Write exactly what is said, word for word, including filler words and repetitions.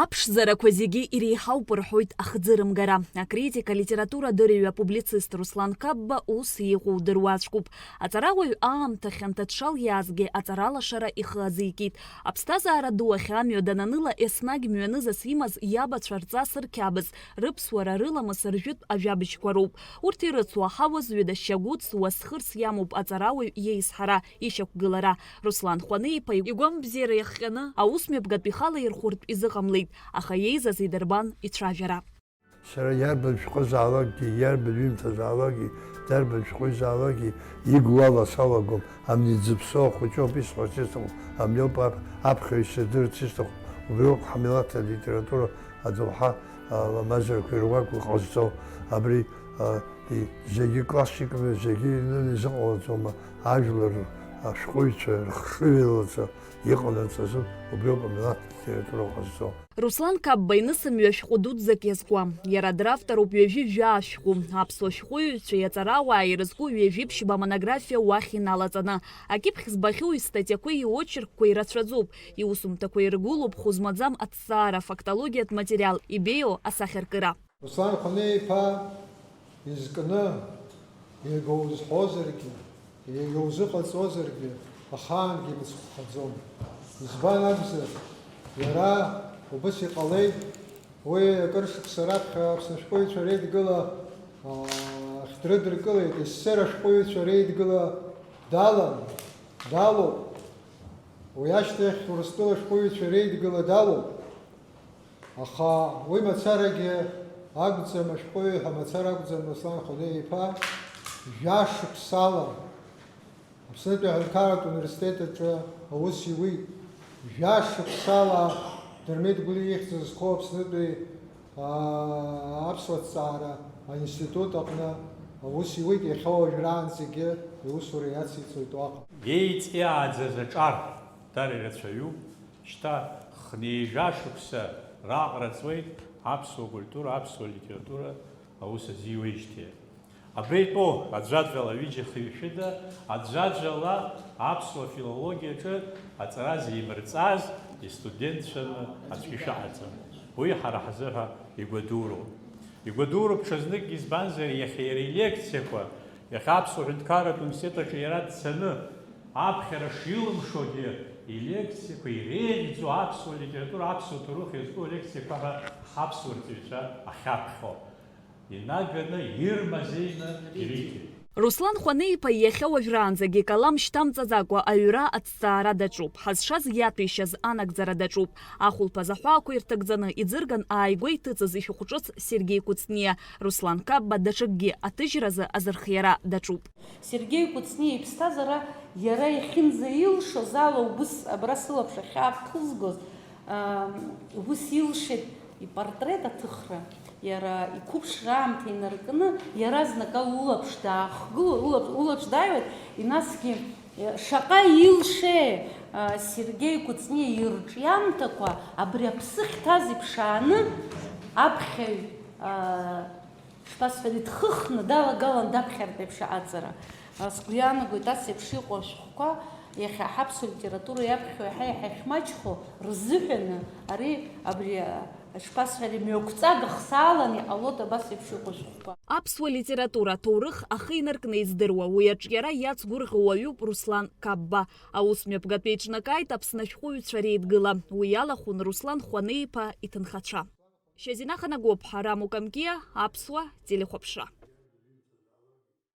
Аԥшӡарақәа зегьы иреиҳауп рҳәоит ахӡырымгара. Акритик, алитературадырҩы, апублицист Руслан Қапба ус иҟоу дыруаӡәкуп. Аҵарауаҩ аамҭа хьанҭа дшалиаазгьы аҵаралашара ихы азикит. Аԥсҭазаара ду ахь амҩа дананыла, еснагь мҩанызас имаз иабацәа рҵас рқьабз, рыԥсуара, рыламыс, ржәытә ажәабжьқәа роуп. Урҭ ирыцу аҳауа зҩыда шьагәыц, уасхырс иамоуп аҵарауаҩ иеизҳара, ишьақәгылара. Руслан Хәанеи-иԥа игәамбзиара иахҟьаны аусмҩаԥгатә ихала ирхәыртә изыҟамлеит, аха иеизаз идырбан ицәажәара. Сара иарбан шәҟәызаалакгьы, иарбан ҩымҭазаалакгьы, дарбан шәҟәыҩҩызаалакгьы игу ала салагом, амни дзыԥсоу ахәыҷоуп исҳәарц исҭаху, амни ауп ап-, аԥхьаҩ сыздырырц исҭаху, убриоуп ҳмилаҭ алитература адоуҳа, а, ламазарақәа ируакуа ҟазҵо, абри, а, и-, зегьы классикны, зегьы инын изыҟалаӡом, ажәлар ашәҟәыҩҩцәа рхшыҩ еилаҵа иҟанаҵазы убриоуп амилаҭ литература ҟазҵо. Руслан Қапба инысым ҩажәа шәҟәы дуӡӡак иазкуа. Иара дравторуп ҩажәи жәаа шәҟәы. Аԥсуа шәҟәыҩҩцәеи аҵарауааи ирызку ҩажәи ԥшьба амонографиа уахь иналаҵаны. Акьыԥхь збахьоу истатиақәеи иочеркқәеи рацәаӡоуп. Иусумҭақәа иргәылоуп хәы змаӡам аҭҵаара, фактологиатә материал, ибеиоу асахьаркыра. Руслан Хәанеи-иԥа изкны, иага узҳәозаргьы, иага узыҟаҵозаргьы, ахаангьы имыцхәхаӡом. Избан акәзар, иара убыс иҟалеит, уи акыр шықәса раԥхьа Аԥсны ашәҟәыҩҩцәа реидгыла, аа, ахь дрыдыркылеит, есер ашәҟәыҩҩцәа реидгыла далан, далоуп. Уи ашьҭахь Урыстәыла ашәҟәыҩҩцәа реидгыла далоуп. Аха уи мацарагьы акәӡам, ашәҟәыҩҩы ҳәа мацара акәӡам Руслан Хәанеи-иԥа, жәа шықәсала Аԥснытәи аҳәынҭқарратә университет аҿы аус иуит. Жәа шықәсала Дырмит Гәлиа ихьӡ зху Аԥснытәи, аа, аԥсуа ҭҵаара аинститут аҟны аус иуит, иахьа уажәраанӡагьы иусура иациҵоит уаҟа. Еиҵиааӡаз аҿар дара ирацәаҩуп. Шьҭа хнеижәа шықәса раҟара ҵуеит аԥсуа культура, аԥсуа литература аус азиуеижьҭеи. Абри итәоу аӡәаӡәала ҩыџьа хҩы-шәыда, аӡәаӡәала аԥсуа филологиаҿы аҵара зеимырҵаз истудентцәаны аӡәгьы шәаҟаӡам. Уи ҳара ҳзыҳәа игәадуроуп. Игәадуроуп ҽазныкгьы, избанзар, иахьа иара илекциақәа, иахьа Аԥсуа ҳәынҭқарратә университет аҿы иара дцаны, аԥхьара шилымшогьы, илекциақәа иреиӷьӡоу аԥсуа литература, аԥсуа ҭоурых иазку алекциақәа ҳәа ҳаԥсуа рҵаҩцәа ахьаԥхьо, инаганы ирмазеины ирыҭеит. Руслан Хәанеи-иԥа иахьа уажәраанӡагьы калам шьҭамҵаӡакәа аҩра аҭҵаара даҿуп, ҳазшаз иаҭәеишьаз анагӡара даҿуп, ахәылԥаз аҳәаақәа ирҭагӡаны иӡырган ааигәа иҭыҵыз ишәҟәҿыц Сергеи Кәыҵниа, Руслан Қапба даҽакгьы аҭыжьразы азырхиара даҿуп. Сергеи Кәыҵниа иԥсҭазаара иара иахьынӡаилшоз ала убыс абра сылаԥш ахьаақәылзгоз, аа, убыс илшеит ипортрет аҭыхра, иара иқәыԥшра аамҭа инаркны, иаразнак ала улаԥш даахгыло, улаԥ-, улаԥш дааиуеит, инасгьы, э, шаҟа илшеи, аа, Сергеи Кәыҵниа ирҿиамҭақәа абри аԥсы ахьҭаз иԥшааны аԥхьаҩ, аа, шԥасҳәари, дхыхны далагалан даԥхьартә еиԥш аҟаҵара. Сгәы иаанагоит, ас еиԥш иҟоу ашәҟәқәа иахьа ҳаԥсуа литература иаԥхьо еиҳа-еиҳа иахьмаҷхо рзыҳәаны ари, абри, шԥасҳәари, мҩақәҵага хсаалан иҟалоит абас еиԥш иҟоу ашәҟәқәа. Аԥсуа литература аҭоурых ахы инаркны издыруа, уи аҿиара иацгәырӷьо уаҩуп Руслан Қапба. Аус мҩаԥгатәы еиҿнакааит Аԥсны ашәҟәыҩҩцәа реидгыла. Уи иалахәын Руслан Хәанеи-иԥа иҭынхацәа. Шьазина Ханагәыԥҳа, Рамо Камкиа, Аԥсуа телехәаԥшра.